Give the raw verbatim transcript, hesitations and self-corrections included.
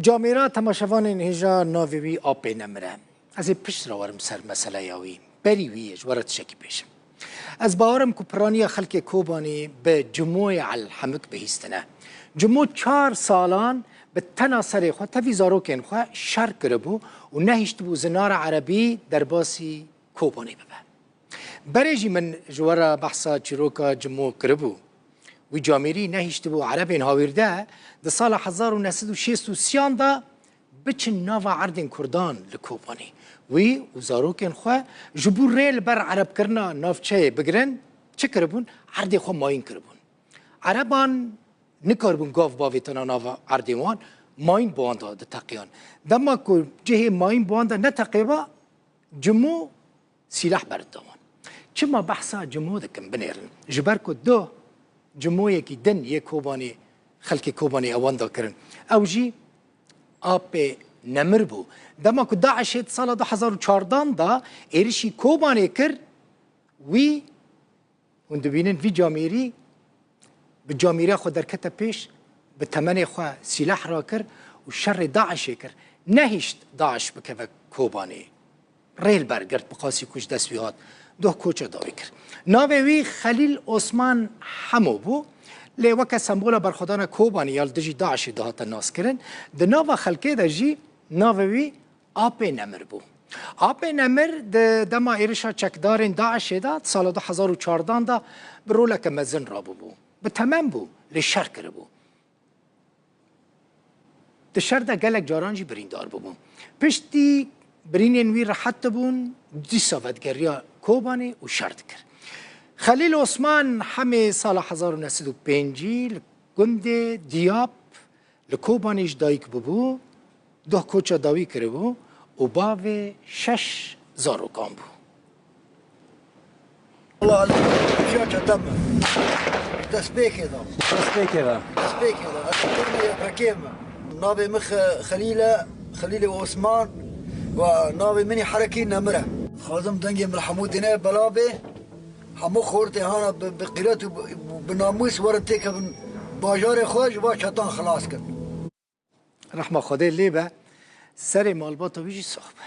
Camêra temaşevanên hêja, navê wî Apê Nemir e. Ez ê pişt re werim ser meseleya wî. Berî wî yê ji we re tiştekî bêjim. Ez bawer im ku piraniya xelkê Kobanê bi Cimoyê El Hemik bihîstine. Cimo çar salan bi tena serê xwe tevî zarokên xwe şer kiribû û nehiştibû zinara erebî derbasî Kobanê bibe. Berê jî min ji we re behsa çîroka Cimo kiribû. Wî camêrî nehiştibû erebên hawîrde di sala hezar û neh sed û şêst û sêyan de biçin nava erdên kurdan li Kobanê. Wî û zarokên xwe ji bo rê li ber erebkirina navçeyê bigirin, çi kiribûn? Erdê xwe mayîn kiribûn. Ereban nikaribûn gav bavêtina nava erdên wan, mayîn bi wan de diteqiyan. Dema ku cihê mayîn bi wan de neteqiba, Cimo sîleh berdida wan. Çima behsa Cimo dikim, binêrin? Ji ber ku doh Cimoyekî din yê Kobanê, xelkê Kobanê ewan da kirin. Ew jî Apê Nemir bû. Dema ku DAIŞê di sala du hezar û çardan de êrişî Kobanê kir, wî Hûn dibînin vî camêrî bi camêriya xwe derkete pêş, bi temenê xwe sîleh rakir û şerê DAIŞê kir. Nehişt DAIŞ bikeve Kobanê. Rê li ber girt, bi qasî ku ji dest wî hat, doh koça dawî kir. Navê wî Xelîl Osman Hemo bû. Lê weke sembola berxwedana Kobanê ya li dijî DAIŞê dihate naskirin. Di nava xelkê de jî navê wî Apê Nemir bû. Apê Nemir di dema êrişa çekdarên DAIŞê de, di sala du hezar û çardan de bi roleke mezin rabûbû. Bi temen bû, lê şer kiribû. Di şer de gelek caran jî birîndar bûbû. Piştî birînên wî rehet dibûn, dîsa vedigeriya Kobanê û şer dikir. Xelîl Osman Hemê sala hezar û neh sed û pêncî li gundê Diyab li Kobanê ji dayik bûbû, doh koça dawî kiribû û bavê şeş zarokan bû. Wala ez ji çete me. Destpêkê de. Destpêkê de. Destpêkê de. Ez çete me, Y P G me. Navê min Xe-, Xelîl e, Xelîlê Osman. Ve navê min î Herekî Nemir e. Dixwazim dengê min hemû dîne bela bê. Hemû xortê hana bi, bi qîret û bi, bi namûs werin têkevin bajarê xwe ji van çetan xilas kin. Rehma Xwedê lê be, serê malbata wî jî sax be.